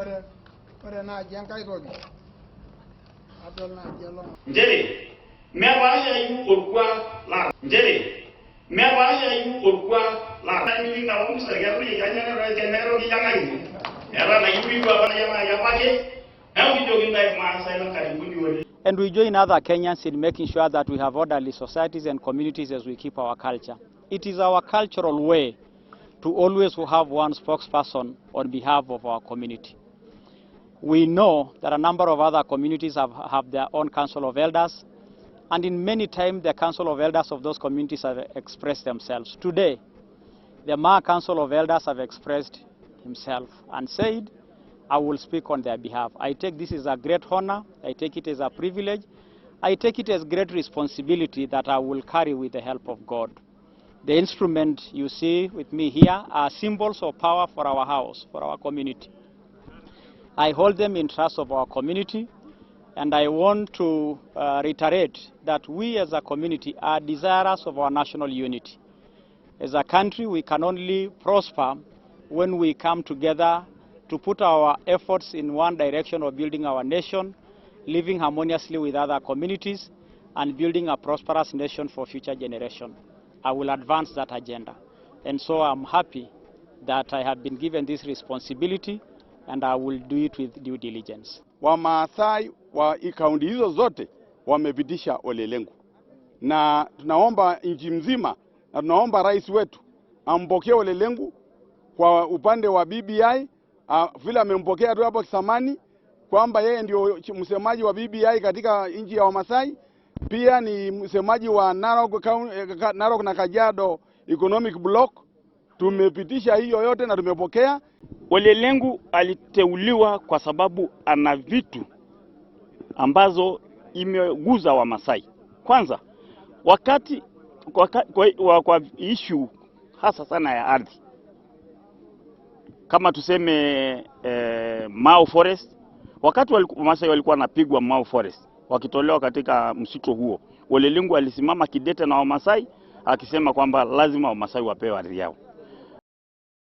Ore naaji enkae toki adol naaji elong. Nchere mepaashayu orkuak lang, nchere mepaashayu orkuak lang. And we join other Kenyans in making sure that we have orderly societies and communities as we keep our culture. It is our cultural way to always have one spokesperson on behalf of our community. We know that a number of other communities have their own council of elders, and in many times the council of elders of those communities have expressed themselves. Today, the Maa Council of Elders have expressed himself and said, "I will speak on their behalf." I take this as a great honor, I take it as a privilege, I take it as great responsibility that I will carry with the help of God. The instrument you see with me here are symbols of power for our house, for our community. I hold them in trust of our community, and I want to reiterate that we as a community are desirous of our national unity. As a country, we can only prosper when we come together to put our efforts in one direction of building our nation, living harmoniously with other communities, and building a prosperous nation for future generations. I will advance that agenda. And so I'm happy that I have been given this responsibility, and I will do it with due diligence. Wamaasai wa kaunti hizo zote wamepitisha Ole Lenku, na tunaomba nchi mzima na tunaomba rais wetu ampokee Ole Lenku kwa upande wa BBI, vile amempokea tu hapo zamani kwamba yeye ndio msemaji wa BBI katika nchi ya Wamasai, pia ni msemaji wa Narok, Narok na Kajiado Economic Block. Tumepitisha hiyo yote na tumepokea. Ole Lenku aliteuliwa kwa sababu ana vitu ambazo imeguza Wamasai. Kwanza wakati kwa issue hasa sana ya ardhi, kama tuseme Mau Forest, wakati Wamasai walikuwa wanapigwa Mau Forest wakitolewa katika msitu huo, Ole Lenku alisimama kidete na Wamasai akisema kwamba lazima Wamasai wapewe ardhi yao.